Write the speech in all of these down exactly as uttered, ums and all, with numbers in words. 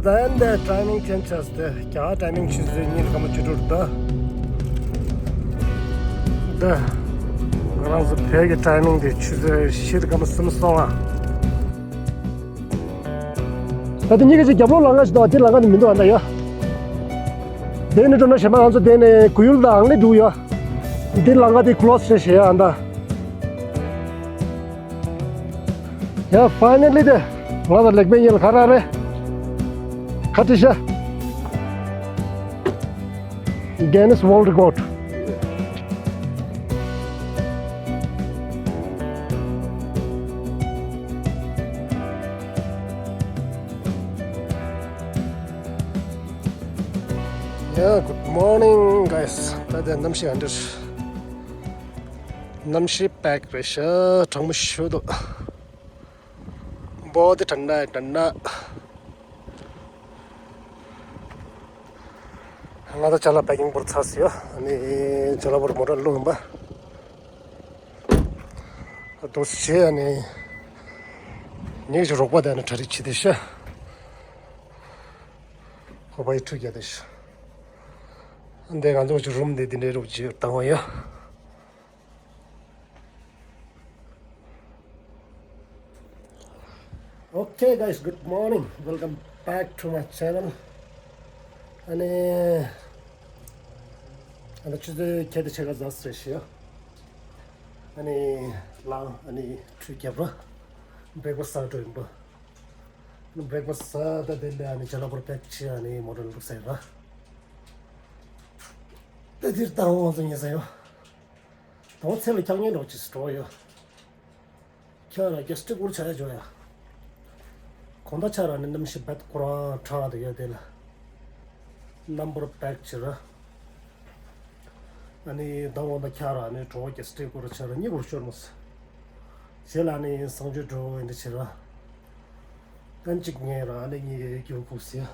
ད་ཡང་འདི་ཊའི་མིང་ཅེན་ཇི་བྱས་ཏེ། རྒྱ་གར་ཊའི་མིང་ཆུ་ཚོད་གཉིས་སྐར་མ་བཅུ་དྲུག་རེད་ད། འདི་ང་རང་ཚོ་བོད་ཀྱི་ཊའི་མིང་དེ་ཆུ་ཚོད་བཞི་སྐར་མ་སུམ་ཅུ་སོང་ང་། ད་དེ་གཉིས་ཀ་ཅིག་རྒྱབ་ལོགས་ལམ་ཁ་ཞིག་འདུག་འདིར་ལམ་ཁ་དེ་མི་འདུག་ཨ་ད་ཡ། དེ་ནས་འགྲོ་ན་གཞན་པ་ང་ཚོ་དེ་ནས་གུ་ཡུལ་དང་ཨང་ལེ་འགྲོ་ཡ། འདིར་ལམ་ཁ་དེ་ཀློ་སི་བྱས་བྱས་ཡ་ཨ་ད། ཡ། ཕའི་ནལ་ལི་དེ་ང་དང་ལེགས་པའི་ཡུལ་ག་རེ་རེད། ཁ་ཏི་ཤ། Guinness World Record. Yeah, good morning, guys. ད་ལྟ་གནམ་གཤིས་ཨ་འདྲ། གནམ་གཤིས་པེག་རེད་ཤག་གྲང་མོ་ཞེ་པོ་འདུག Bahut thanda hai, thanda. ང་ད་ཅ་ལག་པེ་ཀིང་པོར་ཚར་སོང་ཡ། ཨ་ནི་ཅ་ལག་པོར་མོ་ཊར་བླུགས་ཡིན་པ། འདུག་སེ་བྱས་ཨ་ནི་ངེད་ཀྱི་རོགས་པ་དེ་ཨ་ནི་གྲ་སྒྲིག་བྱེད་དེ་ཤག་ཧོ་པ་ཡི་ཁྲུས་རྒྱག་དེ་ཤག་འདི་ང་ཚོ་ཀྱི་རུམ་འདི་འདི་འདྲའི་རོགས་བྱེད་བཏང་བ་ཡ། Okay, guys, good morning. Welcome back to my channel. ཨ་ནི། ཨ་ནི་ཆུ་ཚོད་ཁ་ཤས་ཕྱེད་ཀ་ཟ་ཟེར་ཤི། ཨ་ནི་ལངས། ཨ་ནི་ཁྲུས་བརྒྱབ་ར། བྲེག་ཕ་སི་ཟ་འགྲོ་ཡིན་པ། ཨ་ནི་བྲེག་ཕ་སི་ཟ། ད་དེ་ལས་ཨ་ནི་ཅ་ལག་པོར་པེག་བྱས། ཨ་ནི་མོ་ཊར་བླུགས་ཟེར་ར། ད་དེར་བཏང་འོང་ཟེར་ཉེ་ས་ཡོད། དང་ཚེ་ལ་འཁྱག་ཉེན་འགྲོ་ཅི་སྤྲོ་ཡོད། ཁྱོད་རང་གི་སྤྲི་གུར་ཆ་ཡ་འཇོག་ཡ། གོང་ད་ཆ་ར་ནི་གནམ་གཤིས་བད་ཁོ་རང་གྲང་དུ་ཡོད་དེ་ལ། གནམ་པོར་པེག་བྱེད་ར། ཨ་ནི་ད་འོང་ད་ཁྱོད་ར་ནི་གྲོགས་ཀྱི་སྤྲི་གུར་ཆ་ར་གཉིས་གུར་ཤོར་མོ་ཟེར། ལ་ནི་གསང་སྤྱོད་འགྲོ་ཡིན་འདི་བྱེད་ར། ཨ་ནི་གཅིག་ངས་ར་ཨ་ནི་གཉིས་ཀྱི་རྒྱུ་ཁུག་ཟེར།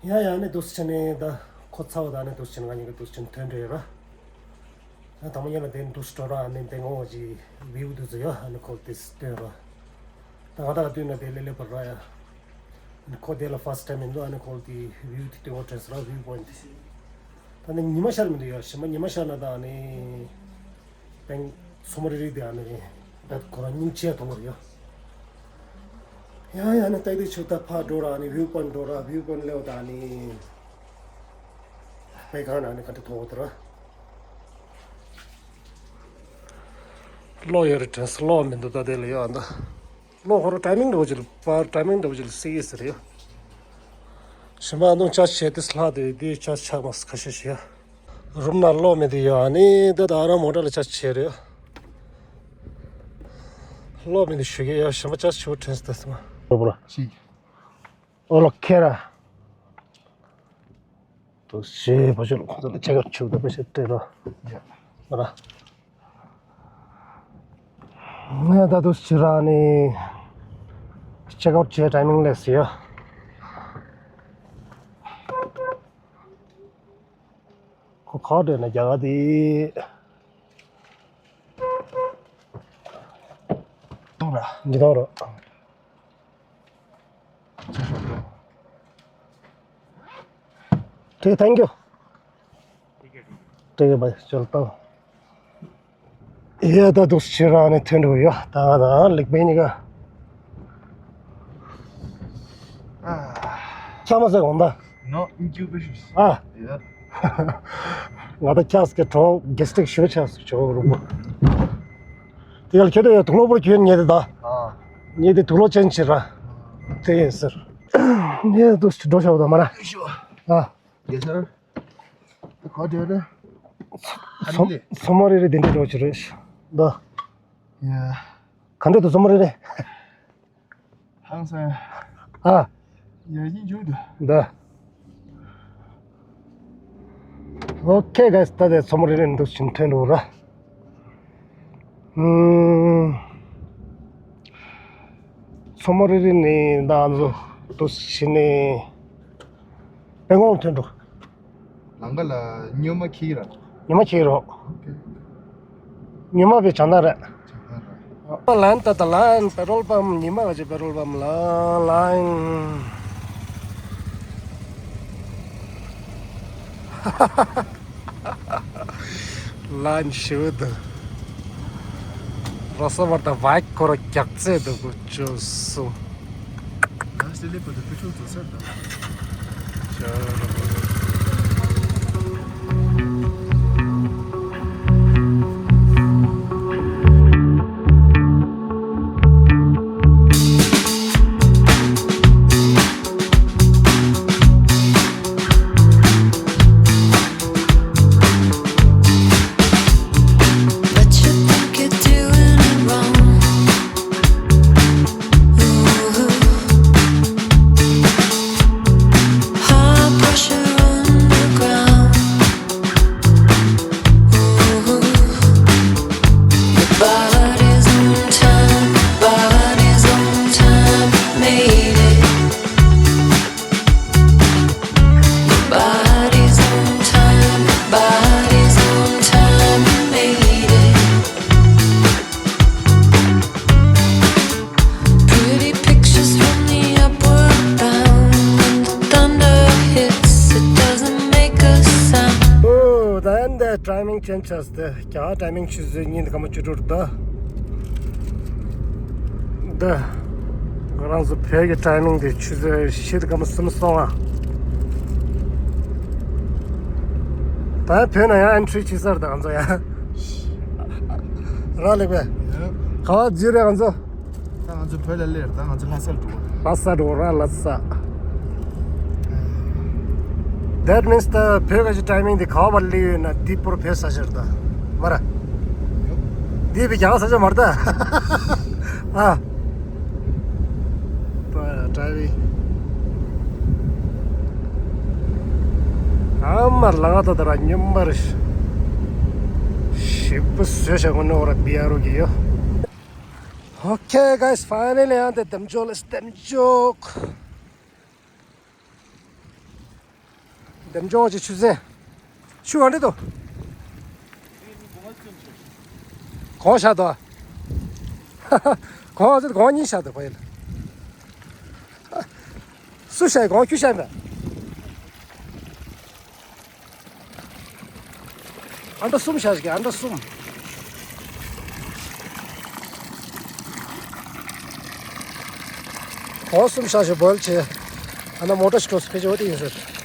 ཡ་ཡ་ནི་འདུག་སེ་བྱས་ནས་ད་ཁོ་ཚ་བ་ད་ནི་འདུག་སེ་བྱས་ནས་ང་གཉིས་ཀྱི་འདུག་སེ་བྱས་ནས་ཐོན་འགྲོ་ཡོད་ར། ད་དང་པོ་ཉིད་ལ་དེ་འདུག་སེ་འགྲོ་ར་ནི་དེ་ངོ་ཅི་བིའུ་འདུག་ཟེར་ཡ། ཨ་ནི་ཁོ་དེ་སྟོན་ར། ད་ང་ད་ལ་བསྟུན་ན་དེ་ལེ་ལེ་བར་ར་ཡ། ཨ་ནི་ཁོ་དེ་ལ་ཕར་སི་ཊི་ཊའིམ་ཡིན་འདུག་ཨ་ནི་ཁོ་དེ་བིའུ་དེ་སྟོན་འོ་དྲན་སོང་ར། བིའུ་པོ་ཡིན་ཏེ། ད་ནི་ཉི་མ་ཤར་མི་འདུག་ཡ། ཞིམ་པ་ཉི་མ་ཤར་ན་ད་ནི། པེང་མཚོ་མོ་རི་རི་དེ་ཨ་ནི་ད་ཁོ་རང་སྙིང་རྗེ་མཐོང་གི་རེད་ཡ། ཡ་ཡ་ནི་སྟེགས་དེ་ཆུ་ད་ཕར་འགྲོ་ར་ནི་བིའུ་པོ་ཡིན་འགྲོ་ར། བིའུ་པོ་ཡིན་སླེབས་ད་ནི་པེ་གང་ན་ནི་ག་འདྲ་མཐོང་གི་འདུག་ར། གློག་ཡོད་རེད་དྲན་སོང་། གློག་མི་འདུག་ད་དེ་ལ་ཡོད་ཨ་ད། གློག་ཁོ་རང་ཊའི་མིང་འདྲ་བོ་ཅིག་ལ་པར་ཊའི་མིང་འདྲ་བོ་ཅིག་ལ་སེ་ཡི་ཟེར་ཡ། ཞིམ་པ་ཨ་ནུ་ཅར་ཇི་བྱས་ཏེ་ལྷག་དེ་དེ་ཅར་ཇི་ཆགས་མ་སོང་ཁ་ཤས་ཤིག་ཡ། རུམ་ནང་གློག་མེད་དུ་ཡོད། ཨ་ནི་ད་ད་རང་མོ་ཊ་ལ་ཅར་ཇི་བྱས་རེད། གློག་མེད་དུ་ཞུ་གི་ཡོད། ཞིམ་པ་ཅར་ཇི་བྱས་དྲན་སོང་ད་སེ་མ། རོ་པོ་ར། ཞིག་ཨོ་ལོ་ཁེ་ར། དུ་ཞེས་པ་ཞུ་ལ་ཁོ་ཚོ་ལ་ཅེག་ཨའུཊ་བྱེད་དུ་པེ་ཤེ་སྤྲད་རོགས། ཡ། མ་ར། ངས་ད་དུ་ཕྱི་ར་ནི་ཅེག་ཨའུཊ་བྱེད་ཊའི་མིང་སླེབས་སོང་ཡ། ཁོ་ཁ་བྲལ་ན་རྒྱ་གར་དེ། གཏོང་ར། འདི་གཏོང་ར། ཐེང་ཀྱུ། ཐེང་ཀྱུ་བྷའི། ཅལ་ཏང་། ཡ་ད་འདུག་སེ་ཕྱི་ར་ནི་ཐོན་འགྲོ་ཡ། ད་ད་ལེགས་པའི་ཉི་ག་ཁྱ་མ་ཟེར་གོང་ད། ནོ་ཨིན་ཅུ་པེ་ཤུ། ཨ། ཡ། ང་ད་ཁྱ་སྐད་གྲོགས་གེ་སི་ཊིག་ཞུ་ཆ་སུ་ཆོ་རུ་པོ། དེ་ག་ལ་ཁྱེད་དུ་ཡ་དུག་ལོག་པོར་ཁྱོད་ཉེ་དེ་ད། ཨ། ཉེ་དེ་དུག་ལོག་ཅན་ཕྱི་ར། དེ་ཡིན་ཟེར། ཉེ་དུ་འགྲོ་ཤོག་ད་མ་ར། ཨ། ཡ་ཤར། ག་འདྲ་རེད། མཚོ་མཚོ་མོ་རི་རི་དེ་འདྲ་འགྲོ་ཆེ་རེད། ད། ཡ། ག་འདྲ་འདུག་མཚོ་མོ་རི་རི། ཧང་སང་། ཨ། ཡ་ཡིན་འཇུག་འདུག་ད། ཨོ་ཁེ་གཱས། ད་དེ་མཚོ་མོ་རི་རི་འདུག་ཕྱིན་ཐོན་འགྲོ་ར། ཨུམ། མཚོ་མོ་རི་རི་ནི་ད་ང་ཚོ་འདུག་ཕྱིན་ནི་སྤང་གོང་ཐོན་འགྲོ། ལམ་ཁ་ལ་ཉི་མ་འཁྱིལ་ར། ཉི་མ་འཁྱིལ་རོགས། ཉི་མ་བའི་བྱང་ཐང་རེད། བྱང་ཐང་རེད། ལན་ད་ད་ལན་པེ་ཊྲོལ་པམ་ཉི་མ་ག་ཅིག་པེ་ཊྲོལ་པམ་ལ་ལན། ལན་ཞུ་དུ། རོ་ས་བར་དང་བའི་ཁོ་ར་རྒྱག་རྩེ་དུ་གུ་ཅོ་སུ། ལན་ཞི་ལེ་པོ་དུ་ཕི་ཆུ་དུ་སར་དང་། ཨོ། ད་ཡང་འདི་ཊའི་མིང་ཅེན་ཇི་བྱས་ཏེ་རྒྱ་གར་ཊའི་མིང་ཆུ་ཚོད་གཉིས་དང་སྐར་མ་བཅུ་དྲུག་ད། འདི་ང་རང་ཚོ་བོད་ཀྱི་ཊའི་མིང་དེ་ཆུ་ཚོད་བཞི་དང་སྐར་མ་སུམ་ཅུ་སོང་ང་། ད་ཡང་བོད་ནང་ཡང་ཨེན་ཊི་རི་བྱེད་ས་རེད། ད་ང་ཚོ་ཡང་རང་ལེགས་པས། ག་བ་འཛུལ་རེད་ང་ཚོ། ད་ང་ཚོ་བོད་ལ་སླེབས་རེད། ད་ང་ཚོ་ལྷ་སར་འགྲོ་བ་རེད། ལྷ་ས་འགྲོ་ར་ལྷ་ས། That means ད་བོད་ཀྱི་ཊའི་མིང་དེ་ག་བ་སླེབས་ཡོད་ན་འདི་པོར་བོད་ས་ཆ་རེད་ད། མ་ར། འདི་བོད་རྒྱ་གར་ས་ཆ་མ་རེད་ད། ཨ། ད་ཊའི་མིང་། ཨ་མ་ལ་ང་ད་ད་ར་སྙོམས་པར་ཞིབ་པོ་བཟོས་བྱ་དགོས་ནོ་ར་བི་ཨར་ཨོ་གི་ཡོད། Okay, guys, finally, ཡང་དེ་འདེམ་འཇོག་ལ་འདེམ་འཇོག་འདེམ་འཇོག་གི་ཆུ་ཚན། ཆུ་ག་འདྲ་འདུག་གོང་བཞག་འདུག་གོང་ཚོད་གོང་གཉིས་བཞག་འདུག་གོ་ཡིན། སུ་བཞག་གོང་ཁྱུ་བཞག་འདུག་ཨ་འདྲ་གསུམ་བཞག་ཞིག་ཨ་འདྲ་གསུམ། གོང་གསུམ་བཞག་ཞིག་བོལ་བྱས། ཨ་ན་མོ་ཊ་ཞིག་འགྲོ་སོང་ཕལ་ཆེར་འོ་དེ་ཡིན་ཟེར།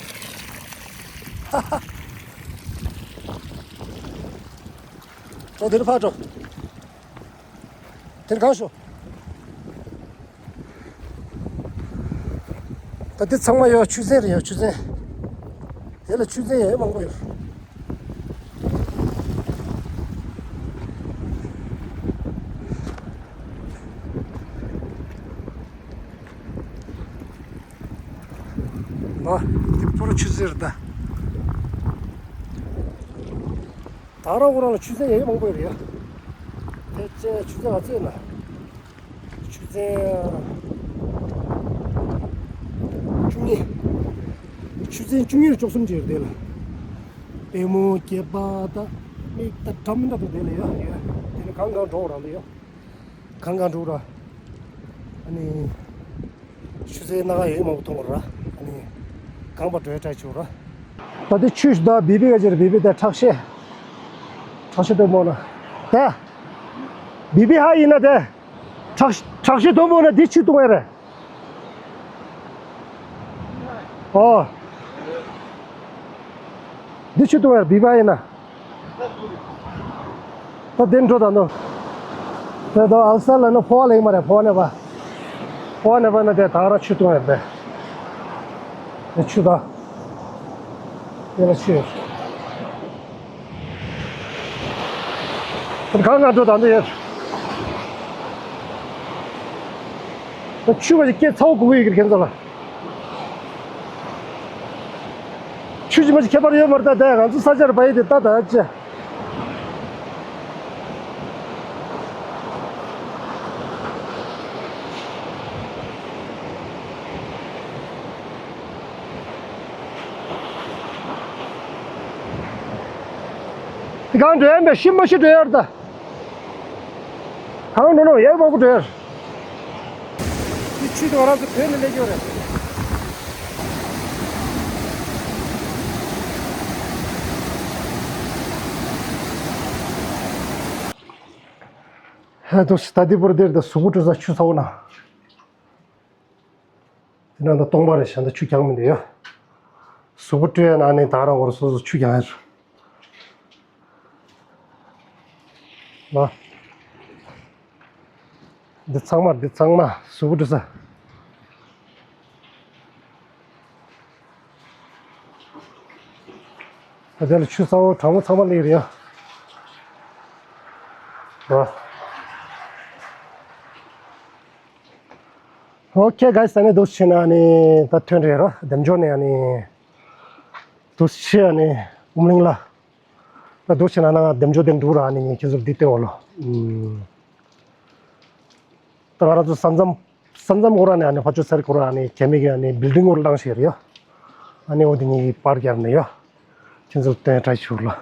འགྲོ་དེ་རུ་ཕར་འགྲོ། དེར་གང་ཤོག་ད་འདི་ཚང་མ་ཡོད་ཆུ་ཚན་རེད་ཡོད་ཆུ་ཚན། དེ་ལ་ཆུ་ཚན་ཡང་མང་པོ་ཡོད། ལོ། འདི་པོ་ར་ཆུ་ཚན་རེད་ད། ད་རང་ཁོ་རང་ལ་ཆུ་ཚན་ཡང་མང་པོ་ཡོད་རེད་ཡ། དེ་ཚན་ཆུ་ཚན་ག་ཚད་ན། ཆུ་ཚན་བཅུ་གཉིས། ཆུ་ཚན་བཅུ་གཉིས་ལ་བཅུ་གསུམ་ཅིག་ཡོད་རེད་དེ་ལ། པད་མོ་སྐྱེས་པ་ད་མིག་ད་འདྲ་མི་འདྲ་འདུག་དེ་ལ་ཡ་ཡ། དེ་ནི་གང་གང་འགྲོ་རང་དུ་ཡ། གང་གང་འགྲོ་ར། ཨ་ནི། ཆུ་ཚན་སྣ་ཁ་ཡོད་མང་པོ་མཐོང་བ་ར། ཨ་ནི། གངས་པ་འགྲོའི་བྲག་ཆུ་ར། ད་དེ་ཆུ་ཞིག་ད་བི་བི་ག་ཅེར་བི་བི་ད་ཁྲག་ཤེད། ཁྲག་ཤེད་སྟོན་པོ་ལ། ད། བི་བི་ཧ་ཡིན་ན་དེ། ཁྲག་ཁྲག་ཤེད་སྟོན་པོ་ན་འདི་ཆུ་བཏུང་ཡ་རེད། ཨོ། འདི་ཆུ་བཏུང་ཡ་རེད་བི་བི་ཧ་ཡིན་ན། ད་དེ་འགྲོ་དང་དོ། དེ་དོ་ཨལ་སར་ལ་ནི་ཕོ་བ་ལེགས་མ་རེད་ཕོ་བ་ནད་པ། ཕོ་བ་ནད་པ་ན་དེ་ད་ར་ཆུ་བཏུང་ཡ་རེད། དེ་ཆུ་ད། དེ་ལ་ཆུ་ཡོད། དེ་གང་ང་འགྲོ་དང་དོ་ཡོད། ད་ཆུ་བ་ཞིག་སྐྱེ་ཚ་བོ་དགོས་ཀྱི་ཡོད་ཀྱི་ཁྱེད་ཚོ་ལ། ཆུ་ཅི་མ་ཅི་ཁྱད་པར་ཡོད་མ་རེད་ད། ད་ང་ཚོ་ས་ཆར་བ་ཡི་དེ་ལྟ་ད་ཅི། དེ་གང་འགྲོ་ཡ་མེད་ཤི་མ་ཤི་འགྲོ་ཡ་རེད་ད། གང་འགྲོ་ནོ་ཡར་མང་པོ་འགྲོ་ཡར། འདི་ཆུ་དེ་ང་རང་ཚོ་བོད་ནས་སླེབས་ཡོད་རེད། ད་དུང་ད་ལྟ་བུར་དེར་ད་གཟུགས་པོ་བཀྲུ་ས་ཆུ་ཚ་བོ་ན། དེ་ན་ད་སྟོང་པ་རེད་ཤ་ད་ཆུ་རྐྱང་མི་འདུག་ཡ། གཟུགས་པོ་བཀྲུ་ཡ་ན་ནི་ད་རང་འོར་སོ་སོ་ཆུ་རྐྱང་ཡ་རེད། ལ། འདི་ཚང་མ་འདི་ཚང་མ་གཟུགས་པོ་བཀྲུ་ས། ད་དེ་ལ་ཆུ་ཚ་བོ་གྲང་མོ་ཚང་མ་སླེབས་རེད་ཡ། ར། Okay guys, ད་ནི་འདུག་ཕྱིན་ན་ནི་ད་ཐོན་རེད་ར། འདེམ་འཇོག་ནས་ནི་འདུག་ཕྱིན་ནི་ཨུམ་གླིང་ལ། ད་འདུག་ཕྱིན་ན་ན་འདེམ་འཇོག་དེ་འདུག་ར་ནི་ཁྱེད་ཚོར་འདི་སྟོན་འོ་ལོ། ད་ང་རང་ཚོ་ས་མཚམས་ས་མཚམས་སྐོར་ནས་ཨ་ནི་ཕ་ཆོས་སར་སྐོར་ཨ་ནི་གད་མིག་གི་ཨ་ནི་བིལ་ཌིང་སྐོར་བླངས་ཤེས་རེད་ཡ། ཨ་ནི་འོ་དེ་གཉིས་པར་རྒྱབ་ནས་ཡ། ཁྱེད་ཚོ་སྟོན་ཡ་ཊ་རའི་ཞུ་ལ།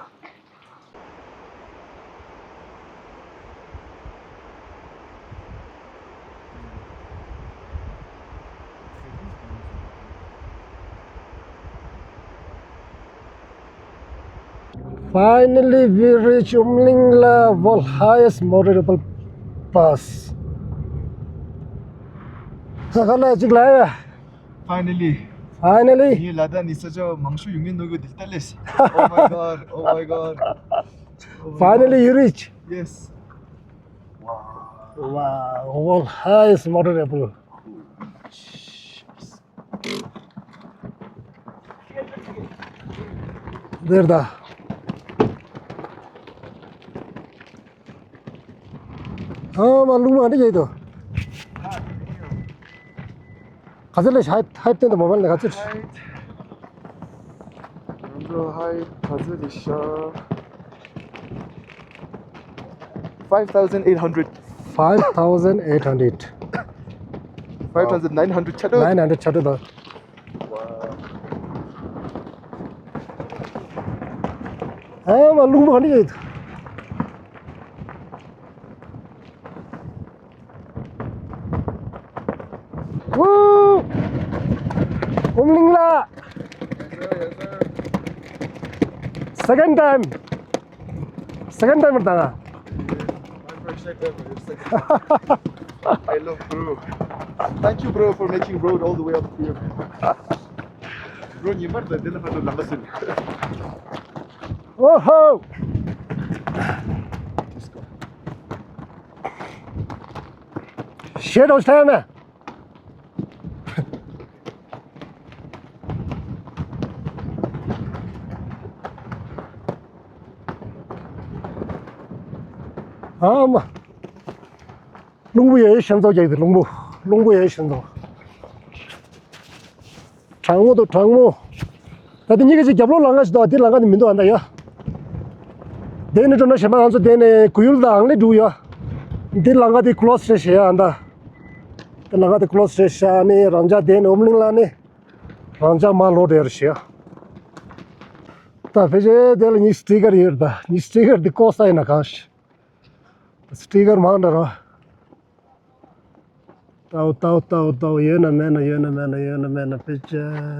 Finally, we reach Umlingla, world highest motorable pass. ཧ་ཧ་ལ་ཅིག་ལ་ཡ། Finally. Finally. ངའི་ལ་དྭགས་ནས་ས་ཆ་མང་ཤོས་ཡོང་མཁན་ནོ་གི་འདི་ལྟ་ལས། Oh my god, oh my god. Oh my Finally, god. You reach. Yes. Wow. Wow, world highest motorable. འདིར་ད། ཨ་མ་ལུང་མ་འདི་ཡིན་དོ། ག་ཚོད་ལས་ཧའེ་ཊི་ཧའེ་ཊི་སྟོན་དུ་མོ་བལ་ནས་ག་ཚོད། ཧའེ་ཊི། ང་ཚོ་ཧའེ་ཊི་ག་ཚོད་རེད་ཤག Five thousand eight hundred. Five thousand eight hundred. Five thousand nine hundred ཆ་འགྲོ། Nine hundred ཆ་འགྲོ་དང་། ཨ་མ་ལུང་པ་ག་འདྲ་ཡོད། Woo! ཨུམ་གླིང་ལ། Second time. Second time ད། Hello, bro. Thank you, bro, for making road all the way up here. Bro, ཉི་མར་ད་འདི་ལ་ཕར་ཚུར་ལམ་ཁ་སུ། Oh ho! ཞེ་དྲག་ཤ་ན། ཨ་མ། རླུང་བུ་ཡོད་ཤན་ཚོགས་རྒྱག་གི་རླུང་བུ། རླུང་བུ་ཡོད་ཤན་ཚོགས། གྲང་མོ་དང་གྲང་མོ། ད་དེ་གཉིས་ཀ་ཅིག་རྒྱབ་ལོགས་ལམ་ཁ་ཞིག་འདུག་འདི་ལམ་ཁ་ནི་མི་འདུག་ཨ་ད་ཡ། དེ་ནི་འགྲོ་ན་གཞན་པ་ང་ཚོ་དེ་ནས་གུ་ཡུལ་དང་ཨང་ལི་འགྲོ་ཡ། འདི་ལམ་ཁ་དེ་ཀློ་སི་རེད་ཞེས་ཡ་ཨ་ད། དེ་ལམ་ཁ་དེ་ཀློ་སི་རེད་ཤག་ནི་རང་ཅག་དེ་ནི་ཨོམ་གླིང་ལ་ནི། རང་ཅག་མ་ལོ་རེད་ཞེས་ཡ། ད་ཕལ་ཆེར་དེ་ལ་ཉི་སི་ཊི་ཀར་ཡོད་ད་ཉི་སི་ཊི་ཀར་འདི་ཀོ་ས་ཡིན་ན་གང་ཞིག་སི་ཊི་ཀར་མང་དྲགས་ར། ཏའོ་ཏའོ་ཏའོ་ཏའོ་ཡོད་ན་མེད་ན་ཡོད་ན་མེད་ན་ཡོད་ན་མེད་ན་དཔེ་ཆ་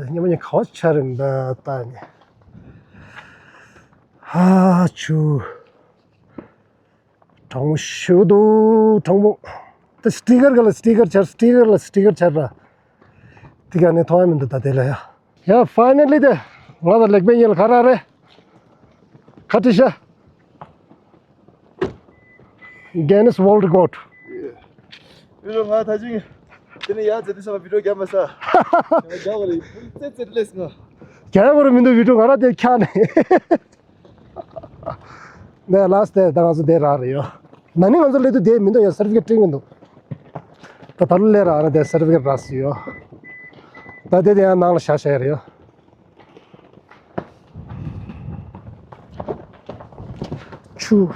སྙེ་མ་སྙེ་ག་བ་ཆ་རིམ་པ་ལྟ་ནས། ཧ་ཆུ། གྲང་མོ་ཞེ་པོ་འདུག་གྲང་མོ། ད་སི་ཊི་ཀར་ག་ལ་སི་ཊི་ཀར་ཆར་སི་ཊི་ཀར་ལ་སི་ཊི་ཀར་ཆར་ར། དེ་ག་ནས་མཐོང་ཡ་མི་འདུག་ད་དེ་ལ་ཡ། ཡ་ཕའི་ནལ་ལི་དེ། ང་དང་ལེགས་པའི་ཉིན་ལ་ག་ར་རེད། ཁ་ཏི་ཤ། Guinness World Record. ཡོད་ང་ད་ཅིང་། དེ་ནས་ཡ་ཙེ་དེ་ས་བི་ཌིའོ་རྒྱབ་མ་ས། ང་རྒྱབ་པ་རེད་ཙེ་ཙེ་ལེས་ང་། རྒྱབ་པ་རེད་མི་འདུག་བི་ཌིའོ་ང་ར་དེ་ཁྱག་ནས། ནས་ལ་སི་ཊི་ད་ང་ཚོ་དེ་རག་རེད་ཡོད། ན་ནིང་ང་ཚོ་སླེབས་དུས་དེ་མི་འདུག་ཡ་སར་ཊི་ཕི་ཀེ་ཊི་སྤྲིང་མི་འདུག་ད་ད་ལོ་སླེབས་རག་ན་དེ་སར་ཊི་ཕི་ཀེ་ཊི་རག་སུ་ཡོད། ད་དེ་དེ་ཡང་ནང་ལ་བཞག་བཞག་ཡ་རེད་ཡོད། ཆུ།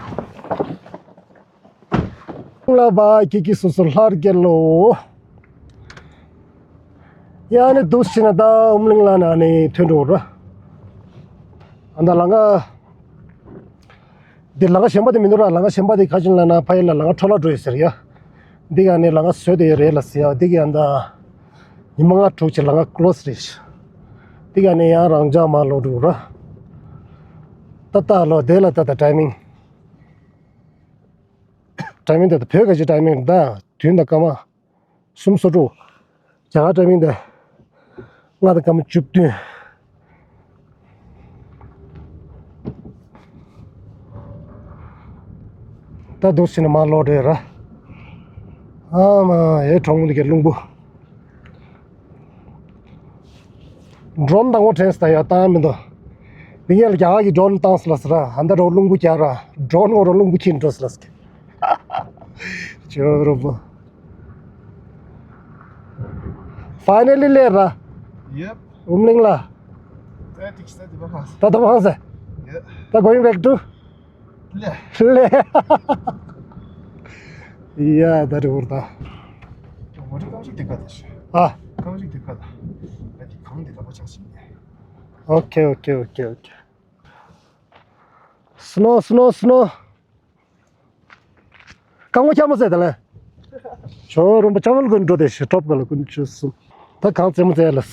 ལ་བ་ཀི་ཀི་སོ་སོ་ལྷར་རྒྱལ་ལོ། ཡ་ནི་འདུག་ཕྱིན་ན་ད་ཨུམ་གླིང་ལ་ན་ནི་ཐོན་འགྲོ་ར། ཨ་ད་ལང་ག་འདི་ལང་ག་གཞན་པ་དེ་མི་འདུག་ར། ལང་ག་གཞན་པ་དེ་ཁ་ཆེན་ལ་ན་ཕ་ཡི་ལ་ལང་ག་འཕྲོ་བརླག་འགྲོ་ཡོད་ཟེར་ཡ། འདི་ག་ནི་ལང་ག་བཟོས་དེ་ཡོད་རེད་ལ་ཟེར་ཡ་འདི་ག་ཡ་ད། ཉི་མ་ལྔ་དྲུག་ཅིག་ལང་ག་ཀློ་སི་རེད། འདི་ག་ནི་ཡང་རང་ཅག་མ་ལོ་འགྲོ་ར། ད་ད་ལོ་དེ་ལ་ད་ད་ཊའི་མིང་། ཊའི་མིང་དེ་ད་བོད་སྐད་ཀྱི་ཊའི་མིང་ད་བདུན་དང་སྐར་མ་སུམ་ཅུ་སོ་དྲུག་རྒྱ་གར་ཊའི་མིང་དེ་ལྔ་དང་སྐར་མ་བཅུ་བདུན། ད་འདུག་ཕྱིན་ན་མར་ལོག་འགྲོ་ཡ་ར། ཨ་མ་ཡའི་གྲོང་མོ་འདི་གའི་རླུང་བུ། ཌོ་རོན་དང་པོ་དྲན་སོང་ད་ཡ། བཏང་མི་འདུག་འདི་གའི་རྒྱ་གར་གྱི་ཌོ་རོན་བཏང་སོང་ལབ་ཟེར་ར། ཨ་ད་འགྲོ་རླུང་བུ་རྒྱག་ར། ཌོ་རོན་འོ་ར་རླུང་བུ་འཁྱེར་འགྲོ་སོང་ལབ་ཟེར། ཇོ་རོ་པོ། ཕའི་ནལ་ལི་སླེབས་ར། Yep. ཨུམ་གླིང་ལ། ད་ཏིག་ས་དེ་པ་ཧང་ས། ད་དེ་པ་ཧང་ས། Yep. ད་going back to ལེ། ལེ། ཡ་ད་རེ་བོར་ད། ངོ་རེ་གང་ཞིག་དེ་ག་དེ་ཤི། ཨ། གང་ཞིག་དེ་ག་ད། ཨ་དེ་གང་དེ་ད་པ་ཆགས་ཤིང་། ཨོ་ཁེ་ཨོ་ཁེ་ཨོ་ཁེ་ཨོ་ཁེ། སི་ནོ་སི་ནོ་སི་ནོ། གང་བ་ཁྱམ་མ་ཟེར་ད་ལེ། ཇོ་རོ་པོ་ཅ་ཝལ་ཀུན་འགྲོ་དེ་ཤི་ཊོབ་ག་ལ་ཀུན་ཆུ་སུ། ད་གང་རྩེད་མོ་རྩེ་ལ།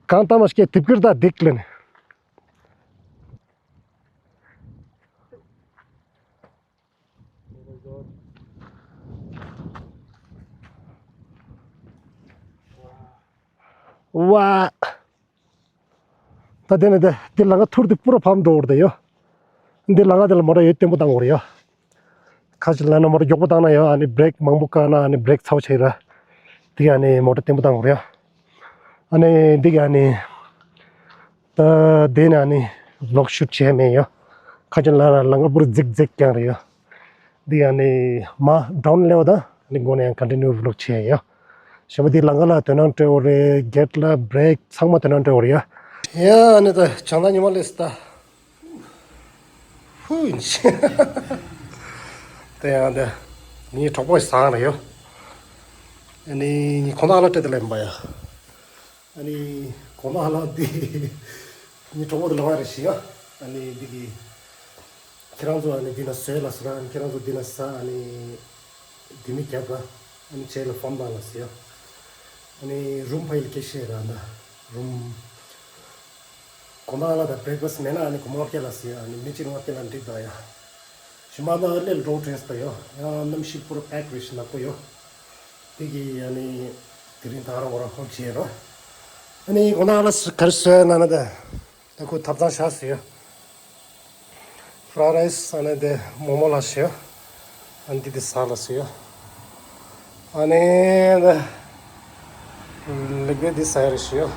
གང་ལྟ་མ་ཤི་ཀེ་དིབ་ཀིར་ད་དིག་ལེ་ནི། ཝ། ད་དེ་ནས་དེ་འདི་ལམ་ཁ་ཐུར་དེ་པུ་ར་ཕམ་འགྲོ་བར་དེ་ཡོ། འདི་ལམ་ཁ་དེ་ལ་མོ་ཊ་ཡོད་བརྟན་པོ་བཏང་བར་ཡོ། ཁ་ཅིག་ལ་ན་མོ་ཊ་མགྱོགས་པོ་བཏང་ན་ཡོ། ཨ་ནི་བྷི་རེག་མང་པོ་བཀག་ན་ཨ་ནི་བྷི་རེག་ཚ་བོ་ཆགས་ར། དེ་ག་ཨ་ནི་མོ་ཊ་བརྟན་པོ་བཏང་བར་ཡོ། ཨ་ནི་འདི་ག་ཨ་ནི། ད་དེ་ནས་ཨ་ནི་ཝི་ལོག་ཤུ་ཊི་བྱས་མེད་ཡོ། ཁ་ཅིག་ལ་ན་ལམ་ཁ་པུ་ར་རྫིག་རྫིག་རྐྱང་རེད་ཡོ། འདི་ཡང་ནི་མ་ཌོན་ལེ་བ་དང་ནི་མགོ་ནས་ཡང་ཀོན་ཊི་ནིའུ་ཝི་ལོག་བྱེད་ཡ་ཡོ། ཞེ་པོ་འདི་ལམ་ཁ་ལ་དོ་སྣང་སྤྲད་འོ་རེད། གེ་ཊི་ལ་བྷི་རེག་ཚང་མ་དོ་སྣང་སྤྲད་འོ་རེད་ཡ། ཡ་ནི་ད་བྱང་ཐང་ཉི་མ་སླེབས་སོང་ད། ཧུ་ཡིན་ཤི། དེ་ཡང་དེ་ངའི་གྲོགས་པོ་ཟང་རེད་ཡོ། ཨ་ནི་ངའི་ཁོང་ད་ཨ་ལ་སྤྲད་དེ་ལེན་པ་ཡ། ཨ་ནི་གོང་མ་ལ་འདི་ངའི་གྲོགས་པོ་དེ་ལ་བ་རེ་ཞིག་ཡ། ཨ་ནི་འདི་གི་ཁྱེད་རང་ཚོ་ཨ་ནི་འདི་ན་བཟོས་ལ་ཟེར། ཨ་ནི་ཁྱེད་རང་ཚོ་འདི་ན་ཟ། ཨ་ནི་འདི་མི་རྒྱབ་ལ་ཨ་ནི་བྱས་ལ་ཕམ་བཏང་ལ་ཟེར་ཡ། ཨ་ནི་རུམ་ཕ་ཡིལ་སྐད་བཤད་ར་ན་རུམ། གོང་མ་ལ་ད་བྷི་རེག་ཕ་སི་མེད་ན་ཨ་ནི་གོང་མ་བ་སྐད་ལ་ཟེར་ཡ། ཨ་ནི་མི་གཅིག་ལ་བ་སྐད་ལ་འགྲིག་ད་ཡ། ཞི་མ་ད་ཨར་ལི་ལ་འགྲོ་དྲན་སོང་ཡོ། ཡང་གནམ་གཤིས་པུ་ར་པེག་རེད་ཤི་ནག་པོ་ཡོ། དེ་གི་ཨ་ནི་དེ་རིང་ད་རང་བ་ར་ཧོབ་བྱས་རོ། ཨ་ནི་གོ་ན་ལ་སུ་གར་སོ་ན་ན་ད་ད་ཁོ་ཐབ་ཚང་བཞག་སོ་ཡོ། ཕ་རའི་རའི་སི་ཨ་ནི་དེ་མོག་མོག་ལ་སོ་ཡོ། ཨ་ནི་དེ་དེ་ཟ་ལ་སོ་ཡོ། ཨ་ནི་ད་ལེགས་པའི་དེ་ཟ་ཡ་རེད་སོ་ཡོ།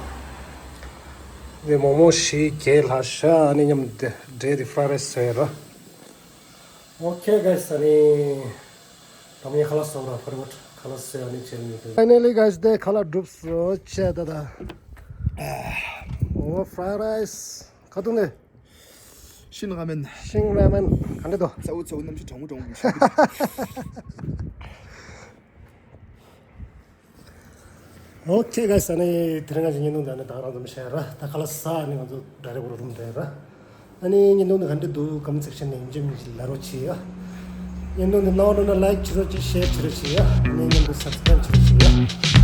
དེ་མོག་མོག་ཞིག་གེ་ལ་ཤ། ཨ་ནི་མཉམ་དེ་འབྲས་དེ་ཕ་རའི་རའི་སི་སོ་ཡོ་རོ། Okay, guys, ཨ་ནི་ད་མི་ཁ་ལག་ཟ་ར་ཕར་བ་ཁ་ལག་ཟ་ཨ་ནི་ཆེན་མི་དེ། Finally, guys, དེ་ཁ་ལག་གྲུབ་སོ་ཆེ་ད་ད། ཨོ་ཕ་རའི་རའི་སི་ཁ་ཐུག་ནས། ཤིང་ར་མེན། ཤིང་ར་མེན་ག་འདྲ་འདུག་ཚ་བོ་ཚ་བོ་གནམ་གཤིས་གྲང་མོ་གྲང་མོ་ཞིག Okay, guys, ཨ་ནི་དེ་རིང་ང་ཚོ་བརྙན་ཐུང་འདི་ཨ་ནི་ད་རང་ཙམ་བཤད་ར། ད་ཁ་ལག་ཟ་ཨ་ནི་ང་ཚོ་ཌའི་རེག་རུམ་འགྲོ་ར། ཨ་ནི་བརྙན་ཐུང་འདི་ག་འདྲ་འདུག་ཀོ་མེན་ཊི་སེག་ཤན་ནས་ཡིན་གཅིག་མིན་གཅིག་ལབ་རོགས་བྱེད་ཡ། བརྙན་ཐུང་འདི་སྣང་བ་འགྲོ་ན་ལའིཀ་བྱེད་རོགས་བྱེད། ཤེར་བྱེད་རོགས་བྱེད་ཡ། ཨ་ནི་བརྙན་ཐུང་སབ་སི་ཀ་རའིབ་བྱེད་རོགས་བྱེད་ཡ།